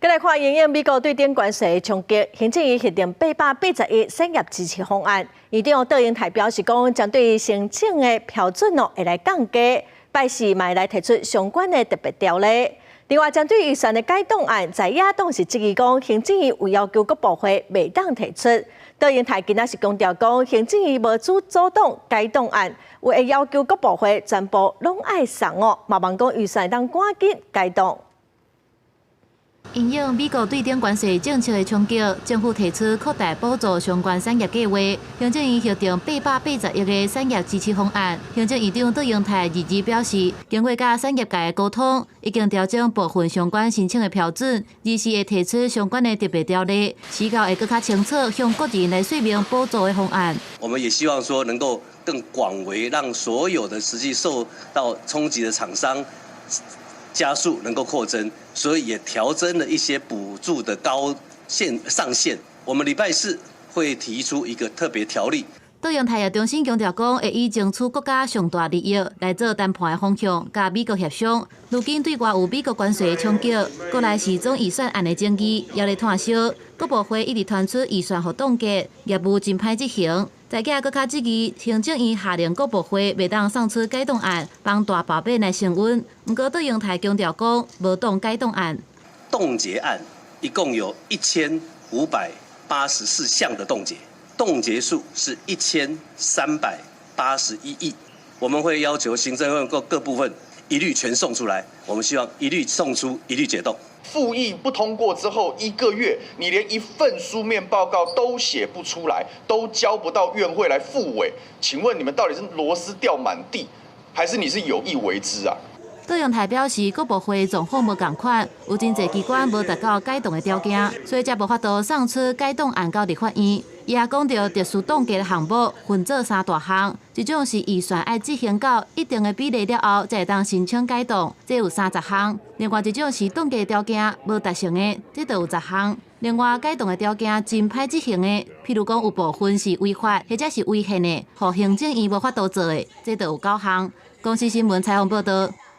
閣來看因應美國對頂關稅的衝擊，行政院核定881產業支持方案。院長卓榮泰表示講，針對申請的標準哦，會來降低，拜四嘛會來提出相關的特別條例。另外，針對預算的解凍案，在野黨是質疑講，行政院有要求國部會袂當提出。卓榮泰今仔是強調講，行政院無主動解凍案，有會要求國部會全部攏愛送哦，嘛望講預算當趕緊解凍。因應美國對頂關稅政策的衝擊，政府提出擴大補助相關產業計劃。行政院核定880億的產業支持方案。行政院長卓榮泰二二表示，經過佮產業界的溝通，已經調整部分相關申請的標準，二四會提出相關的特別條例，時到會閣較清楚向個人來說明補助的方案。我們也希望說能夠更廣為讓所有的實際受到衝擊的廠商加速能夠擴增，所以也調增了一些補助的高限上限。我們禮拜四會提出一個特別條例。卓榮泰也重新強調講，會以爭取國家上大利益來做談判的方向，佮美國協商。如今對外有美國關稅的衝擊，國內是總預算案的爭議也咧湠燒。國部會一直傳出預算予凍結，業務真歹執行。在野閣較質疑，行政院下令國部會袂當送出解凍案，幫大罷免來升溫。毋過卓榮泰強調講，無凍解凍案。凍結案一共有1584項的凍結，凍結數是1381億。我們會要求行政院各各部分一律全送出來，我們希望一律送出，一律解凍。附議不通過之後一個月，你連一份書面報告都寫不出來，都交不到院會來複委。請問你們到底是螺絲掉滿地，還是你是有意為之啊？卓榮泰表示，國部會狀況無仝款，有真濟機關無達到解凍的條件，所以才無法度送出解凍案到立法院。伊也講著特殊凍結的項目分做三大項，一種是預算愛執行到一定的比例了後，才會當申請解凍，這有30項；另外一種是凍結條件無達成的，這就有10項。另外解凍的條件真歹執行的，譬如講有部分是違法或者是違憲的，予行政院無法度做的，這就有九項。公視新聞採訪報導。